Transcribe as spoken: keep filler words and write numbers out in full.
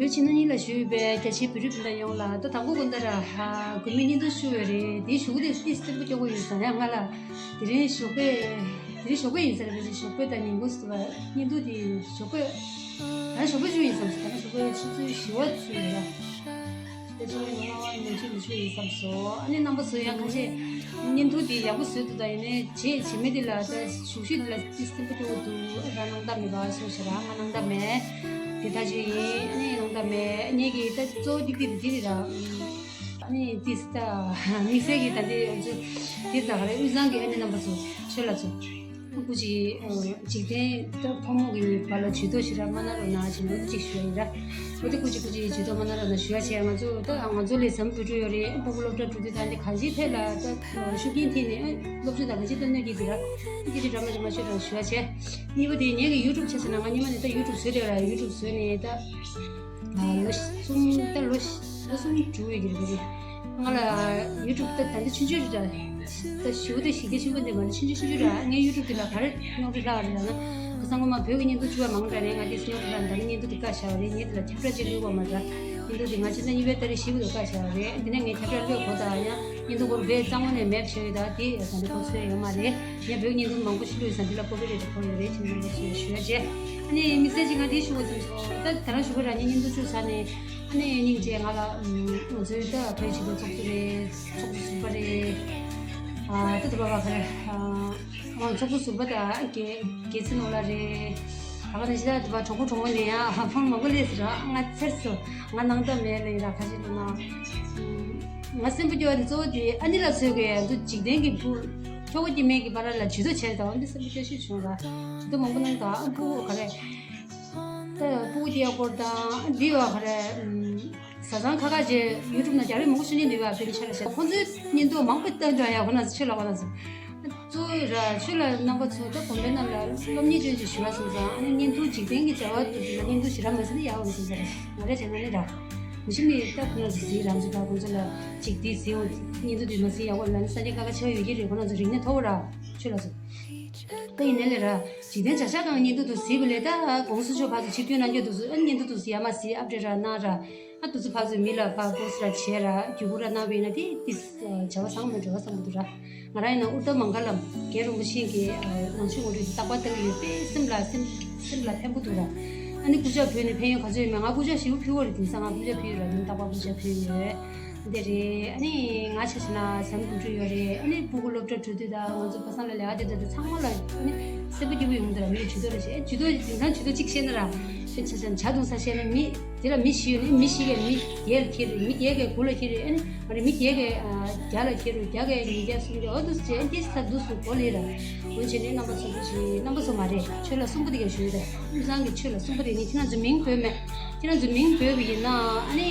བོད་ཕྱི་ནང་གཉིས་ལ་བཞུགས་ཡོད་པའི་རྒྱ་ཆེའི་བོད་རིགས་སྤུན་ཟླ་ཡོངས་ལ། ད་དང་པོ་དགོང་དག་ར་ཨ་དགོན་པའི་བརྙན་ཐུང་ཞུ་ཡོད་རེད། དེའི་གཞུག་གུ་དེ་ཏིས་སྟོན་པ་སྐྱོ་པོ་ཡིན་ཙང་ཡང་ང་ལ་དེ་རིང་ཞོགས་པ་དེ་རིང་ཞོགས་པ་ཡིན་ས་རེད། བོད་ཕྱི་ཞོགས་པ་དང་ཉིན་གུང་ཟེར་བ་བརྙན་ཐུང་དེ་ཞོགས་པ་ད་ཞོགས་པ་ཞུ་ཡིན་བསམ་སོང་། ད་ཞོགས་པ་ཆུ་ཚོད་བཞི་པ་ཚོད་ཡིན་ར། དེ་ཚོ་ཡོང་བ་ནང་ཆེན་དུ་ཆུ་ཡིན་བསམ་སོང་། ཨ་ནི་རྣམ་པ་ཚོ་ཡང་ཁ་ཤས་བརྙན་ཐུང་དེ་ཡག་པོ་བཟོས་འདུག་ད་ཡིན་ནའི་རྗེས་བྱེད་མི་དེ་ལ་ད་ཞུགས་ཤིག་དེ་ལ་ཏིས་སྟོན་པ་སྐྱོ་པོ་འདུག་ཨ་ད་སྣང་དག་མེད་པ་སོང་ཞེས་ར། ང་སྣང་དག་མེད། དེ་ད་ཅི་ཡིན། ཨ་ནི་སྣང་དག་མེད། ངེད་ཀྱི་ད་གཙོ་བོ་ཏིག་ཏིག་དེ་རེད་ར། ཨ་ནི་ཏིས་ད་དམིགས་བསལ་གྱི་ད་འདི་ང་ཚོ་དེ་ད་ག་རེ་དབུས་གཙང་གི་ཨ་ནི་རྣམ་པ་ཚོ་ཆོས་ལ་ཚོ། སྐུ་མཁྱེན། འཇིག་རྟེན་ད་ཕོ་མོ་གི་བར་ལ་ཇུས་གཏོགས་ཞེ་དྲག་མ་གནང་རོགས་གནང་ཞེས་འབོད་སྐུལ་ཅིག་ཞུ་ཡ་ཡིན་ར། འོ་དེ་སྐུ་མཁྱེན་སྐུ་མཁྱེན་ཇུས་གཏོགས་མ་གནང་རོགས་གནང་ཞུ་ཡ་བྱས། ང་ཚོ་ད་ང་ཚོ་ལས་ཟམ་བུ་ཕྲུག་ཡོད་རེད། སྤུ་གུ་སློབ་གྲྭ་འགྲོ་དུས་ད་འདི་གང་ཅིའི་ཐད་ལ་ད་ཤུགས་རྐྱེན་ཐེབས་ནས་སློབ་སྦྱོང་དང་གང་ཅིའི་སྟབས་གནས་ཀྱི་འདུག་ར། ཨ་ཅི་ཅི་འདྲ་མ་འདྲ་མ་ཤོད་རོགས་ཞུ་ཡ་བྱས། གཉིས་པ་དེ་ངེད་ཀྱི་ཡུ་ཊུབ་བྱས་ཟེར་ན་ང་སྔོན་མ་ནས་ད་ཡུ་ཊུབ་བཟོས་རེད་ར། ཡུ་ཊུབ་བཟོས་ནས་ད། ལོ་གསུམ་ད་ལོ་ལོ་གསུམ་དྲུག་ཡོད་ཀྱི་རེད་པ། ང་ལ་ཡུ་ཊུབ་ད་ད་ལྟ་ཆུང་ཆུང་རེད་ད། ཞེ་པོ་ད་གཞི་རྒྱ་ཆེན་པོ་འདི་མ་རེད། ཆུང་ཆུང་ཆུང་ཆུང་ར། ངའི་ཡུ་ཊུབ་འདི་ལ་ག་རེ་རྙོག་དྲ་ལྷག་རེད་ལབ་ན། ཁ་སང་ངོ་མ་བོད་ཀྱི་བརྙན་ཐུང་བཅུ་པ་མང་དྲགས་ནས་ང་དེ་རྙོག་དྲ་ལྷག་ད་ནི་བརྙན་ཐུང་དེ་བཀག་བཞག་པ་རེད། ངས་དེ་ལ་ཁྱབ་བསྒྲགས་ཅིག་བླུགས་པ་མ་རེད། བརྙན་ཐུང་དེ་ང་ཕྱི་ཟླ་གཉིས་པའི་ཏ་རིག་བཞི་པ་ལ་བཀག་བཞག་པ་རེད། འདི་ནས་ངས་ཁྱབ་བསྒྲགས་བློས་གོ་དང་ཡང་བརྙན་ཐུང་སྐོར་བས་གཙང་མ་ནས་མེད་བྱས་ཡོད། ད་དེ་ཡང་ད་ནི་གོ་ཚོད་ཡོད་མ་རེད། ངས་བོད་བརྙན་ཐུང་མང་པོ་ཞིག་བླུགས་ཡོད་ཙང་འདི་ལ་ཀོ་པི་རེ་ཊི་ཕོག་ཡོད་རེད། ཅིག་མང་པོ་ཞིག་ཞུ་ཡ་བྱས། ཨ་ནི་དམིགས་བསལ་གྱིས་ང་དེ་ཞུ་བ་ཙམ་སོང་། ད་ད་རང་ཞུ་བ་རང་ཉིད་བརྙན་ཐུང་བཅུ་ཚར་ནས་ཨ་ནི་སྙིང་རྗེ་ང་ལ་ང་ཚོའི་ད་བོད་སྤྱི་པའི་ཚོགས་གཙོ་རེད། ཚོགས་གཙོ་ཟུར་པ་རེད། ཨ་ད་དུ་བ་བ་ཁར་ཨ་ཚོགས་གཙོ་ཟུར་པ་དང་དགེ་དགེ་ཚེ་ནོར་ལགས་རེད། ད་ག་ནང་བཞིན་ད་དུ་བ་གྲོགས་པོ་གྲོགས་མོ་ནས་ཡང་ཧ་ཧྥོན་མང་པོ་སླེབས་སོང་ར། ང་ཚེར་སོང་། ང་སྣང་དག་མེད་ལབ་ཡིན་ར། ཁ་ཤས་ལབ་ན་ང་སེམས་པ་སྐྱོ་བ་དེ་གཙོ་བོ་དེ་ཨ་ནི་ལ་ཚོད་དགོས། ང་ཚོ་འཇིག་རྟེན་གྱི་བུ་ཁྱོ་ག་སྐྱེ་དམན་གྱི་བར་ལ་ཇུས་གཏོགས་བྱས་དང་འདི་སེམས་པ་སྐྱོ་ཤོས་བྱུང་ར། ཇུས་གཏོགས་མང་པོ་གནང་དང་ཨ་ཕྲུ་གུ་ག་རེ། ད་སྤུ་གུ་སྐྱེ་ཡག་སྐོར་དང་འདི་བ་ག་རེ། བཟའ་ཚང་ཁ་ཁ་བྱས་ཡུ་ཊུབ་ནང་རྒྱ་རིགས་མང་པོ་ཤོད་ཀྱིན་འདུག་བ། དཔེར་ན་ཆ་ལ་བཞག་ཁོང་ཚོའི་བརྙན་ཐུང་མང་པོ་བཏང་འགྲོ་ཡ། ཁོ་ན་ཚོ་ཆོས་ལ་ཁོ་ན་ཚོ་གཙོ་བོ་ར་ཆོས་ལ་རྣམ་པ་ཚོ་ད་དགོན་པའི་ནང་ལ་སློབ་གཉེར་སྐྱོན་ཅིག་ཞུ་བ་སོང་ཙང་ཨ་ནི་བརྙན་ཐུང་འཇིག་རྟེན་གྱི་བྱ་བ་དེ་ལ་བརྙན་ཐུང་ཞེ་དྲག་མ་ཟིན་ན་ཡག་འོང་སོང་ཙང་ང་རེ་བྱས་ན་ནི་ར། མི་ཤི་མི་ད་ཁོ་ན་ཚོ་ཟིག་རང་ཚོ་ད་ཁོང་ཚོ་ལ་ཅིག་དེ་ཟིག་འོང་བརྙན་ཐུང་དེ་མ་ཟིན་ཡག་པོ་ལ་ནི་ས་ཆ་ཀ་ཁ་ཆེ་བ་ཡོད་ཀྱི་རེད། ཁོ་ན་ཚོ་རིག་གནས་མཐོ་བོ་ར་ཆོས་ལ་ཚོ། ད་ཡིན་ནའི་ལས་ར། འཇིག་རྟེན་བྱ་བཞག་སྒང་བརྙན་ཐུང་དུ་གཟིགས་པ་ལས་ད་གོང་ས་མཆོག་ཕར་ཚུར་ཆིབས་བསྒྱུར་གནང་རྒྱུ་དུ་གཟིགས། ཨ་བརྙན་ཐུང་དུ་གཟིགས་ཡ་མ་གཟིགས་ཨབ་ཌེཊ་ར་གནང་ར། ཨ་དུ་ཚོ་ཕར་ཚུར་མི་ལ་ཕར་པོ་སི་ཊི་ར་བྱས་ར་བརྒྱུད་སྐུར་ར་གནང་བ་ཡིན་ན་དེ་དེ་བྱ་བ་བཟང་མོ་འགྲོ་བ་བསམ་གྱི་འདུག་ར། ང་རང་ཡིན་ན་ཨུ་ཏ་མང་ག་ལམ་རྒན་རིན་པོ་ཆེ་གི་ནང་ཆོས་ངོ་སྤྲོད་ཀྱི་རྟག་པར་ལྟ་གི་ཡོད། དཔེ་སེམས་ལ་སེམས་སེམས་ལ་ཕན་པོ་འདུག་ར། ཨ་ནི་སྐུ་ཕྱག་ཕུལ་ནས་ཕན་ཡོན་ག་ཚོད་ཡོད་མེད། ང་སྐུ་ཕྱག་ཞེ་པོ་ཕུལ་བ་རེད། དེང་སང་ང་སྐུ་ཕྱག་ཕུལ་ཡོད་ར། དེ་རྟག་པར་སྐུ་ཕྱག་ཕུལ་ཡོད། འདི་རེད། ཨ་ནི་ང་ཆ་བཞག་ན་ཟམ་དགུ་ཁྲི་ཡོད་རེད། ཨ་ནི་སྤུ་གུ་སློབ་གྲྭ་འགྲོ་དུས་དང་ང་ཚོ་པ་སངས་ལ་ལས་ཀ་དེ་དང་ཚང་མ་ལ་ཨ་ནི་སེམས་པ་སྐྱིད་པོ་ཡོང་གི་འདུག་ར། མི་ལ་ཇུས་གཏོགས་རེ་བྱེད། ཨེ་ཇུས་གཏོགས་དེང་སང་ཇུས་གཏོགས་གཅིག་བཤད་ན་ར། ཨེ་ཆ་བཞག་ན་ཇ་བཏུང་ས་བཤད་ན་མི་དེ་ལ་མི་བཞི་ཡོད་ནི་མི་བཞི་གས་མི་བརྒྱད་ལ་ཁྱེར་རེད། མི་བརྒྱད་གས་དགུ་ལ་ཁྱེར་རེད། ཨ་ནི་མ་རེད་མི་བརྒྱད་གས་བརྒྱ་ལ་ཁྱེར་རེད། བརྒྱ་གས་ཉིས་བརྒྱ་སུམ་བརྒྱ་འོ་དུ་ཟེར་ཨེ་དེ་ས་དུ་སུ་གོ་ལེ་ར། འོན་ཆེ་ནས་རྣམ་པ་ཚོ་འདུ་ཞིག་རྣམ་པ་ཚོ་མ་རེད། ཆོས་ལ་གསུམ་པོ་དེ་གས་ཞུས་རེད། དབུས་གཙང་གི་ཆོས་ལ་གསུམ་པོ་དེ་ནི་ཁྱེད་རང་ཚོ་མིང་བོས་མེད། ཁྱེད་རང་ཚོ་མིང་བོས་པ་ཡིན་ན་ཨ་ནི།